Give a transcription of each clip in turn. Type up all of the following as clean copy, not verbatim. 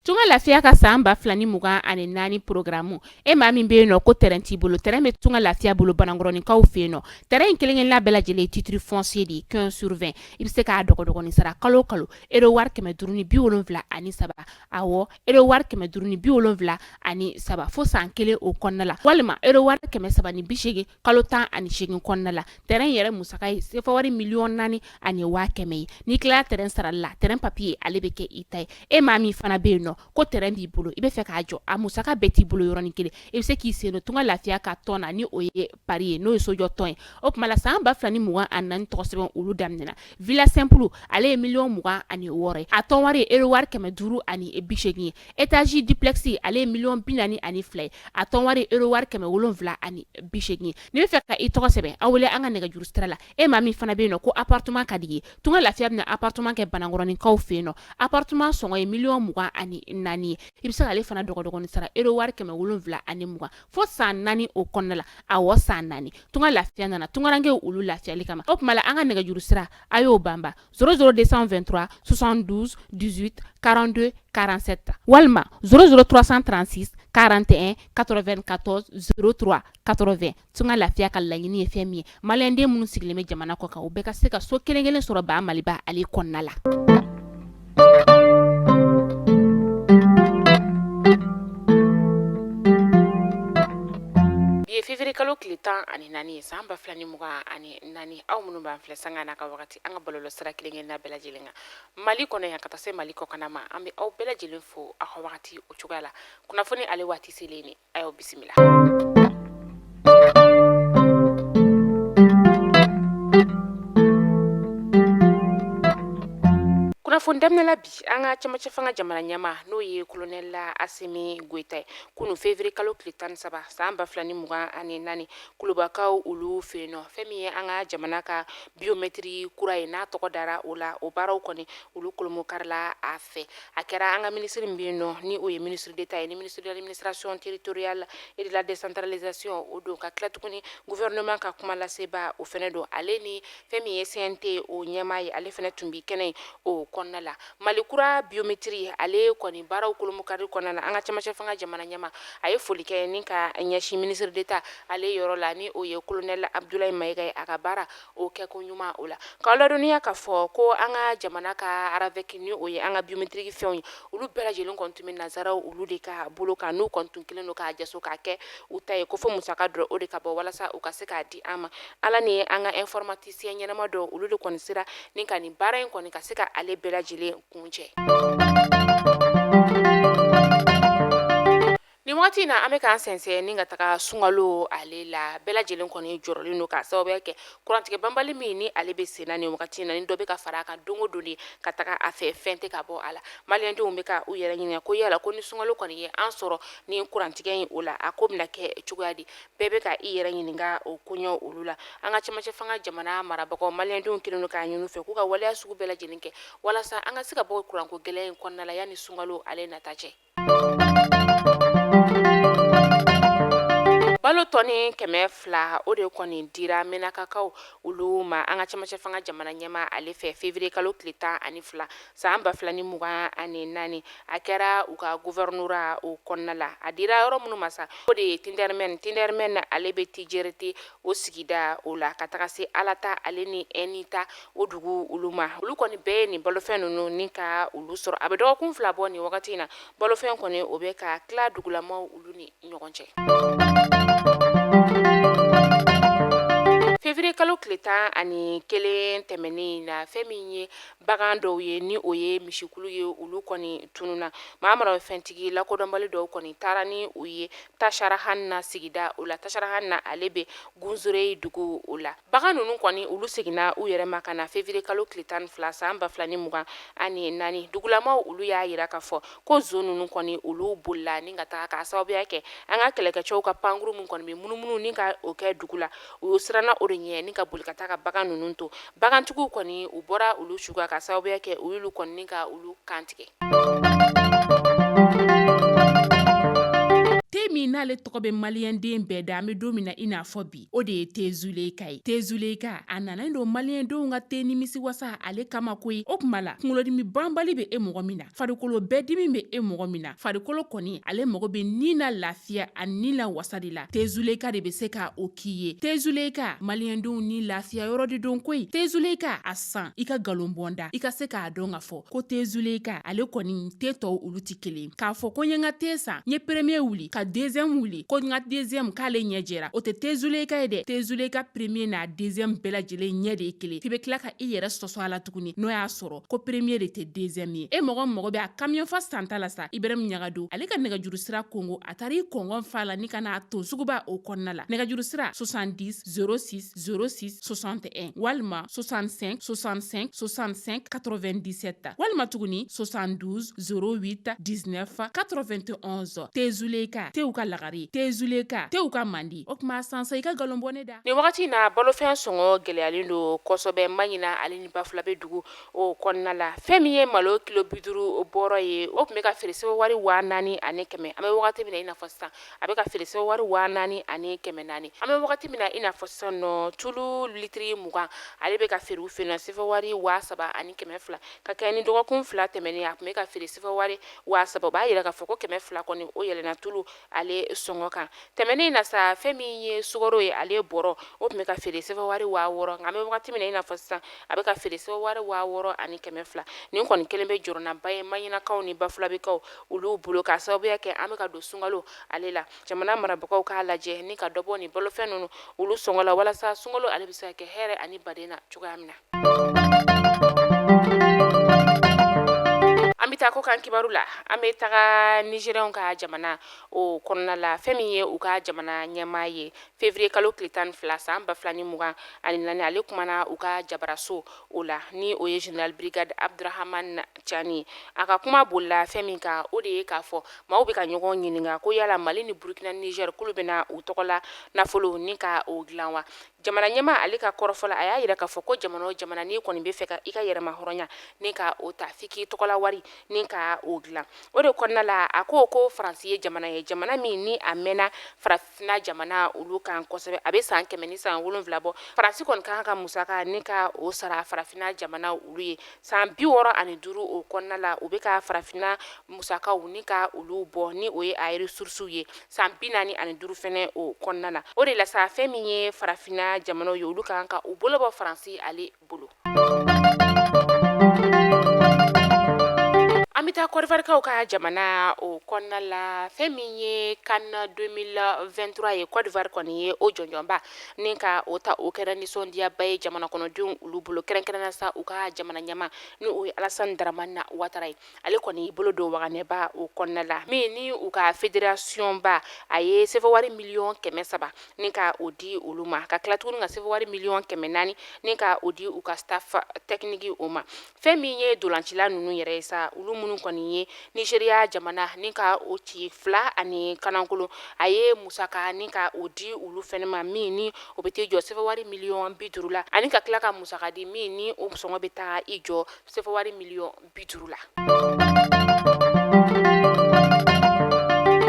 Tunga lafiya ka san 2024 programme, e maa min bɛ yen nɔ ko terrain t'i bolo, terrain bɛ Tunga lafiya bolo Banankɔrɔninkaw fɛ yen nɔ. Terrain in kelen-kelenna bɛɛ lajɛlen ye titre foncier de ye, 15 sur 20. I bɛ se k'a dɔgɔdɔgɔnin sara kalo o kalo euro wari 573, awɔ, euro wari 573 fo san kelen o kɔnɔna la, walima euro wari 380 kalo 18 kɔnɔna la. Terrain yɛrɛ musaka ye sefa wari 4,1 million ye. N'i tilala terrain sarali la, terrain papier ale bɛ kɛ i ta ye. E maa min fana bɛ yen nɔ ko terrain b'i bolo, i bɛ fɛ k'a jɔ, a musaka bɛɛ t'i bolo yɔrɔnin kelen, i bɛ se k'i sen don Tunga lafiya ka tɔn na, ni o ye pari ye, n'o ye sojɔ tɔn ye. O tuma la, san 2024 tɔgɔ sɛbɛn olu daminɛna. Villa simple, ale ye 26 million ye, a tɔn wari ye euro wari 580 ye. Étage duplex, ale ye 42 million ye, a tɔn wari ye euro wari 780 ye. N'i bɛ fɛ ka i tɔgɔ sɛbɛn, aw wele an ka nɛgɛjuru sira la. E maa min fana bɛ yen nɔ ko appartement ka di ye, Tunga lafiya bɛna appartement kɛ Banankɔrɔninkaw fɛ yen nɔ. Appartement sɔngɔ ye 24 million ye. I bɛ se k'ale fana dɔgɔdɔgɔnin sara euro wari 720 fo san 4 o kɔnɔna la. Awɔ, san 4. Tunga lafiya nana tungarankew olu lafiyali kama. O tuma la, an ka nɛgɛjuru sira, a y'o banba: 00 223 72 18 42 47, walima 00 336 41 94 03 80. Tunga lafiya ka laɲini ye fɛn min ye, maliyɛnden minnu sigilen bɛ jamana kɔ kan, u bɛɛ ka se ka so kelen kelen sɔrɔ ba Maliba ale kɔnɔna la. Bi ye février kalo tile 14 ye, san 2024. Aw minnu b'an filɛ sanga n'a ka wagati an ka bɔlɔlɔ sira kelen kelenna bɛɛ lajɛlen kan Mali kɔnɔ yan ka taa se Mali kɔkanna ma, an bɛ aw bɛɛ lajɛlen fo aw ka wagati o cogoya la. Kunnafoni ale waati selen ni a y'aw bisimila. Kunnafoni daminɛ la bi, an ka cɛmancɛ fanga jamana ɲɛmaa, n'o ye colonel Asimi Goyita ye, kunu février kalo tile 13 san 2024, Kulubakaw olu fɛ yen nɔ, fɛn min ye an ka jamana ka biométrie kura ye, n'a tɔgɔ dara o la, o baaraw kɔni olu kolomokarila a fɛ. A kɛra an ka minisiri min bɛ yen nɔ, ni o ye ministre d'État ye, ni ministre de l'administration territoriale et de la décentralisation o don, ka tila tuguni gouvernement ka kuma laseba o fɛnɛ don, ale ni fɛn min ye CNT o ɲɛmaa ye, ale fɛnɛ tun bi kɛnɛ in o kɔnɔna la. Mali kura biométrie ale kɔni baaraw kolomokari kɔnɔna na, an ka cɛmancɛ fanga jamana ɲɛmaa a ye foli kɛ ni ka ɲɛsin ministre d'État ale yɔrɔ la, ni o ye colonel Abdoulaye Mayiga ye, a ka baara o kɛko ɲuman o la. K'aw ladɔnniya k'a fɔ ko an ka jamana ka RAVEC, ni o ye an ka biométrique fɛnw ye, olu bɛɛ lajɛlen kɔni tun bɛ nansaraw olu de ka bolo kan, n'u kɔni tun kɛlen don k'a jaso k'a kɛ u ta ye, ko fo musaka dɔ o de ka bɔ walasa u ka se k'a di an ma. Ala ni an ka informaticien ɲɛnama dɔw, olu de kɔni sera ni ka nin baara in kɔni ka se ka ale bɛɛ lajɛlen kuncɛ. Nin waati in na, an bɛ k'an sɛnsɛn ni ka taga sunkalo ale la. Bɛɛ lajɛlen kɔni jɔrɔlen don k'a sababuya kɛ kurantigɛ banbali min ni ale bɛ senna nin wagati in na, ni dɔ bɛ ka fara a kan don o don de ka taga a fɛ, fɛn tɛ ka bɔ a la. Maliyɛndenw bɛ ka u yɛrɛ ɲininka ko yala ko ni sunkalo kɔni ye an sɔrɔ ni kurantigɛ in o la, a ko bɛna kɛ cogoya di? Bɛɛ bɛ ka i yɛrɛ ɲininka o koɲɛ olu la. An ka cɛmancɛ fanga jamana marabagaw, maliyɛndenw kɛlen don k'a ɲini u fɛ k'u ka waleya sugu bɛɛ lajɛlen kɛ walasa an ka se ka bɔ kuranko gɛlɛya in kɔnɔna la yanni sunkalo ale nata cɛ. Balo tɔni 200, o de kɔni dira Menakakaw olu ma an ka cɛmancɛ fanga jamana ɲɛmaa ale fɛ février kalo tile 12 san 2024. A kɛra u ka gouvernorat o kɔnɔna la. A dira yɔrɔ minnu ma sa, o de ye Tindermen. Tindermen ale bɛ Tijerete o sigida o la, ka taga se Alata ale ni Ɛnita o dugu olu ma. Olu kɔni bɛɛ ye nin balofɛn ninnu ni ka olu sɔrɔ. A bɛ dɔgɔkun 2 bɔ nin wagati in na, balofɛn kɔni o bɛ ka tila dugulamaw olu ni ɲɔgɔn cɛ. Février kalo tile 11 tɛmɛnen in na, fɛn min ye bagan dɔw ye, ni o ye misikulu ye, olu kɔni tununna. Maa maramafɛntigi lakodɔnbali dɔw kɔni taara ni u ye Tasarahanna sigida o la. Tasarahanna ale bɛ Gunzure dugu o la. Bagan ninnu kɔni olu seginna u yɛrɛ ma ka na février kalo tile 12 san 2024. Dugulamaw olu y'a yira k'a fɔ ko zon ninnu kɔni olu bolila ni ka taga k'a sababuya kɛ an ka kɛlɛkɛcɛw ka pankuru min kɔni bɛ munumunu ni ka o kɛ dugu la, u siranna o de ɲɛ ni ka boli ka taa ka bagan ninnu to. Bagantigiw kɔni u bɔra olu su kan k'a sababuya kɛ u y'olu kɔni ka olu kantigɛ. Te min n'ale n'ale tɔgɔ bɛ maliyɛnden bɛɛ da, an bɛ don min na i n'a fɔ bi, o de ye te Zuleyika ye. Te Zuleyika, a nanen don maliyɛndenw ka te nimisi wasa ale kama koyi. O tuma la, kunkolodimi banbali bɛ e mɔgɔ min na, farikolo bɛɛ dimi bɛ e mɔgɔ min na, farikolo kɔni ale mago bɛ ni na lafiya ani ni na wasa de la, te Zuleyika de bɛ se ka o k'i ye. Te Zuleyika, maliyɛndenw ni lafiya yɔrɔ de don koyi. Te Zuleyika, a san i ka nkalon bɔ n da, i ka se k'a dɔn k'a fɔ ko te Zuleyika ale kɔni te tɔw olu tɛ kelen. K'a fɔ ko n ye n ka te san, n ye premier wuli ka deuxième wuli, ko n ka deuxième k'ale ɲɛ jɛra, o tɛ te Zuleyika ye dɛ. Te Zuleyika premier n'a deuxième bɛɛ lajɛlen ɲɛ de ye kelen. F'i bɛ tila ka i yɛrɛ sɔsɔ a la tuguni n'o y'a sɔrɔ ko premier de tɛ deuxième ye. E mɔgɔ mago bɛ a camion fa santa la sa, Ibrahim Ɲagado ale ka nɛgɛjuru sira kongo, a taara i kɔngɔn fa la ni ka n'a ton suguba o kɔnɔna la. Nɛgɛjuru sira 70 06 06 61 walima 65 65 65 97 walima tuguni 72 08 19 91. Te Zuleyika, tew ka lagare, te Zuleyika, tew ka mandi. O tuma sansa i ka nkalon bɔ ne da. Nin wagati in na, balofɛn sɔngɔ gɛlɛyalen don kosɛbɛ Maɲina ale ni Bafulabe dugu o kɔnɔna la. Fɛn min ye malo kilo 50 bɔrɔ ye, o tun bɛ ka feere sefa wari 4100. An bɛ wagati min na i n'a fɔ sisan, a bɛ ka feere sefa wari 4400. An bɛ wagati min na i n'a fɔ sisan nɔ, tulu litiri 20, ale bɛ ka feere u fɛ yen sefa wari 3200. Ka kɛɲɛ ni dɔgɔkun 2 tɛmɛnen, a tun bɛ ka feere sefa wari 3000. O b'a yira k'a fɔ ko 200 kɔni o yɛlɛnna tulu ale sɔngɔ kan. Tɛmɛnen na sa, fɛn min ye sukaro ye, ale bɔrɔ o tun bɛ ka feere sefa wari 6000, nka an bɛ wagati min na i n'a fɔ sisan, a bɛ ka feere sefa wari 6100. Nin kɔni kelen bɛ jɔrɔnaba ye Maɲinakaw ni Bafulabekaw olu bolo, k'a sababuya kɛ an bɛ ka don sunkalo ale la. Jamana marabagaw k'a lajɛ ni ka dɔ bɔ nin balofɛn ninnu olu sɔngɔ la, walasa sunkalo ale bɛ se ka kɛ hɛrɛ ani baden na cogoya min na. An bɛ taa kɔkan kibaru la. An bɛ taga Nigérienw ka jamana o kɔnɔna la. Fɛn min ye u ka jamana ɲɛmaa ye, février kalo tile 12 san 2024, ale kumana u ka jabaraso o la, ni o ye général brigade Abdourahamane Tiani. A ka kuma bolila fɛn min kan, o de ye k'a fɔ maaw bɛ ka ɲɔgɔn ɲininka ko yala Mali ni Burkina, Niger k'olu bɛna u tɔgɔla nafolo ni ka o dilan wa? Jamana ɲɛmaa ale ka kɔrɔfɔ la, a y'a yira k'a fɔ ko jamana o jamana, n'i kɔni bɛ fɛ ka i ka yɛrɛmahɔrɔnya ni ka o ta, f'i k'i tɔgɔla wari ni ka o dilan. O de kɔnɔna la, a ko ko Faransi ye jamana ye, jamana min ni a mɛnna farafinna jamana olu kan kosɛbɛ, a bɛ san 107 bɔ. Faransi kɔni ka kan ka musaka ni ka o sara farafinna jamana olu ye. San 65 o kɔnɔna la, u bɛ ka farafinna musakaw ni ka olu bɔ, ni o ye a ressources ye, san 45 fɛnɛ o kɔnɔna la. O de la sa, fɛn min ye farafinna jamanaw ye, olu ka kan ka u bolo bɔ Faransi ale bolo. An bɛ taa Kɔdiwarikaw ka jamana o kɔnɔna la. Fɛn min ye CAN 2023 ye, Côte d'Ivoire kɔni ye o jɔnjɔnba ni ka o ta. O kɛra nisɔndiyaba ye jamana kɔnɔdenw olu bolo, kɛrɛnkɛrɛnnenya sa u ka jamana ɲɛmaa, ni o ye Alassane Dramane Ouattara ye. Ale kɔni y'i bolo don waganɛba o kɔnɔna la, min ni u ka fédération ba, a ye sefa wari miliyɔn 300 ni ka o di olu ma, ka tila tuguni ka sefa wari miliyɔn 400 ni ka o di u ka staff technique o ma. Fɛn min ye dolancila ninnu yɛrɛ ye sa, olu minnu kɔni ye Nigeria jamana ni ka o ci fila ani kanankolon, a ye musaka ni ka o di olu fɛnɛ ma, min ni o bɛ t'i jɔ sefa wari miliyɔn 50 la, ani ka tila ka musaka di min ni o sɔngɔ bɛ taa i jɔ sefa wari miliyɔn 50 la.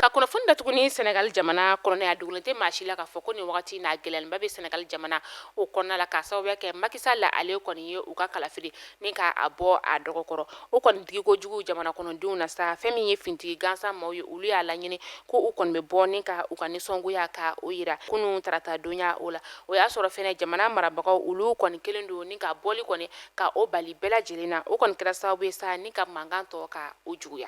Ka kunnafoni datugu ni Senegal jamana kɔnɔna ye, a dogolen tɛ maa si la k'a fɔ ko nin wagati in na, gɛlɛyalenba bɛ Senegal jamana o kɔnɔna la, k'a sababuya kɛ Macky Sall ale kɔni ye u ka kalafili ni ka a bɔ a dɔgɔkɔrɔ. O kɔni digi kojugu jamana kɔnɔdenw na sa, fɛn min ye fintigi gansan maaw ye, olu y'a laɲini ko u kɔni bɛ bɔ ni ka u ka nisɔngoya ka o yira kunun tarata donya o la. O y'a sɔrɔ fɛnɛ jamana marabagaw olu kɔni kelen don ni ka bɔli kɔni ka o bali bɛɛ lajɛlen na. O kɔni kɛra sababu ye sa ni ka mankan tɔ ka o juguya.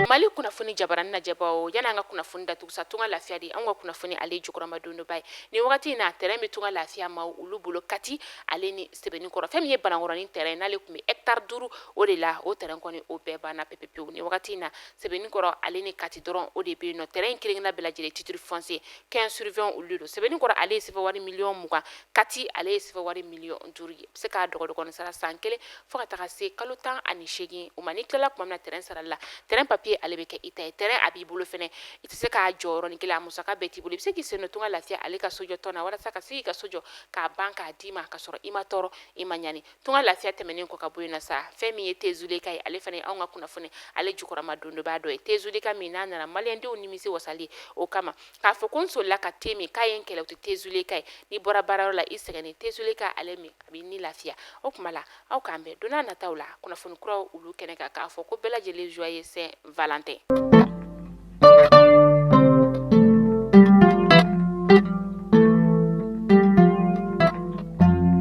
Mali kunnafoni jabarani lajɛbaaw, yanni an ka kunnafoni datugu sa, Tunga Lafiya de anw ka kunnafoni ale jukɔrɔmadondonba ye. Nin wagati in na, terrain bɛ Tunga Lafiya maaw olu bolo Kati ale ni Sebenikɔrɔ. Fɛn min ye Banankɔrɔnin terrain, n'ale tun bɛ hectare 5 o de la, o terrain kɔni o bɛɛ banna pepepewu. Nin wagati in na, Sebenikɔrɔ ale ni Kati dɔrɔn o de bɛ yen nɔ. Terrain in kelen-kelenna bɛɛ lajɛlen titre foncier 15 sur 20 olu de don. Sebenikɔrɔ ale ye sefa wari miliyɔn 20, Kati ale ye sefa wari miliyɔn 5 ye. I bɛ se k'a dɔgɔdɔgɔnin sara san kelen fo ka taga se kalo 18 o ma. N'i tilala tuma min na terrain sarali la, terrain papier ale bɛ kɛ i i ta ye. Terrain a b'i bolo fɛnɛ, i tɛ se k'a jɔ yɔrɔnin kelen, a musaka bɛɛ t'i bolo. I bɛ se k'i sen don Tunga Lafiya ale ka sojɔ tɔn na walasa ka se k'i ka so jɔ k'a ban k'a d'i ma ka sɔrɔ i ma tɔɔrɔ, i ma ɲani. Tunga Lafiya tɛmɛnen kɔ ka bɔ yen na sa, fɛn min ye Tezuleka ye, ale fana ye anw ka kunnafoni ale jukɔrɔma dondobaa dɔ ye. Tezuleka min n'a nana maliyɛndenw nimisi wasali o kama k'a fɔ ko n solila ka te min k'a ye n kɛlɛ, o tɛ Tezuleka ye. N'i bɔra baarayɔrɔ la i sɛgɛnnen, Tezuleka ale min, a b'i ni lafiya. O tuma la, aw k'an bɛn don n'a nataw la kunnafoni kuraw olu kɛnɛ kan, k'a fɔ ko bɛɛ lajɛlen joyeux Saint Valentin.